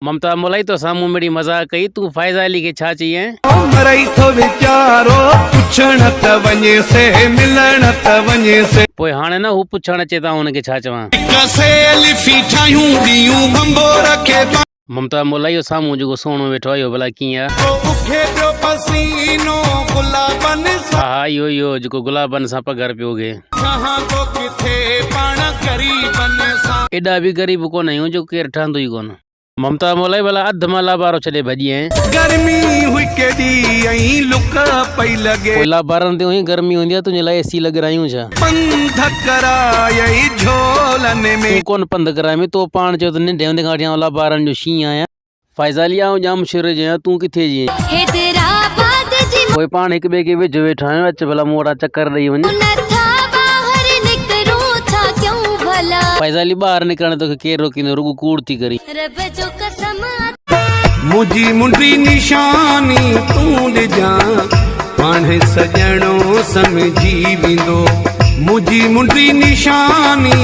ممتا مولائي تو سان مون مڙئي مذاق ڪئي، تون فائزه علي کي ڇا چئي آهين؟ مرئي ٿو ويچارو پڇڻ ته وڃي سي ملڻ ته وڃي سي. پوء هاڻي نه هو پڇڻ اچي ته آئون هن کي ڇا چوان؟ هڪ سيلفي ٺاهيون ڏيون ڀنڀور کي. ممتا مولائي اهو سامهون جيڪو سهڻو ويٺو آهي اهو ڀلا ڪيئن آهي؟ ٿو اگهي پيو پسينو گلابن سان. ها ها اهو ئي اهو جيڪو گلابن سان پگهر پيو اگهي. ٺهان ٿو ڪٿي پاڻ غريبن سان. ايڏا به غريب ڪونه آهيون جو ڪير ٺهندو ئي ڪونه. ممتا مولائي ڀلا اڌ مان لابارو ڇڏي ڀڄي آئين. گرمي هئي ڪيڏي ۽ لڪ پئي لڳي. پوء لابارن تي هئين گرمي هوندي آ تنهنجي لاء اي سي لڳرايون ڇا. پنڌ ڪرايئي جهولن ۾. تون ڪونه پنڌ ڪرايم تو پاڻ چيو ته ننڍي هوندي کان وٺي آئون لابارن جو شينهن آهيان. فائزه علي آئون ڄامشوري جو آهيان تون ڪٿي جي آهين. حيدرآباد جي. پوء پاڻ هڪ ٻئي کي ويجهو ويٺا آهيون اچ ڀلا مون وٽان چڪر ڏئي وڃ. نٿا ٻاهر نڪرون ڇا ڪيون ڀلا. فائزه علي ٻاهر نڪرڻ توکي ڪير روڪيندو رڳو ڪوڙ ٿي ڪرين. رب جو قسم آ. منهنجي منڊي نشاني تون ڏجان پاڻهي سڄڻو سمجهي ويندو منهنجي منڊي نشاني.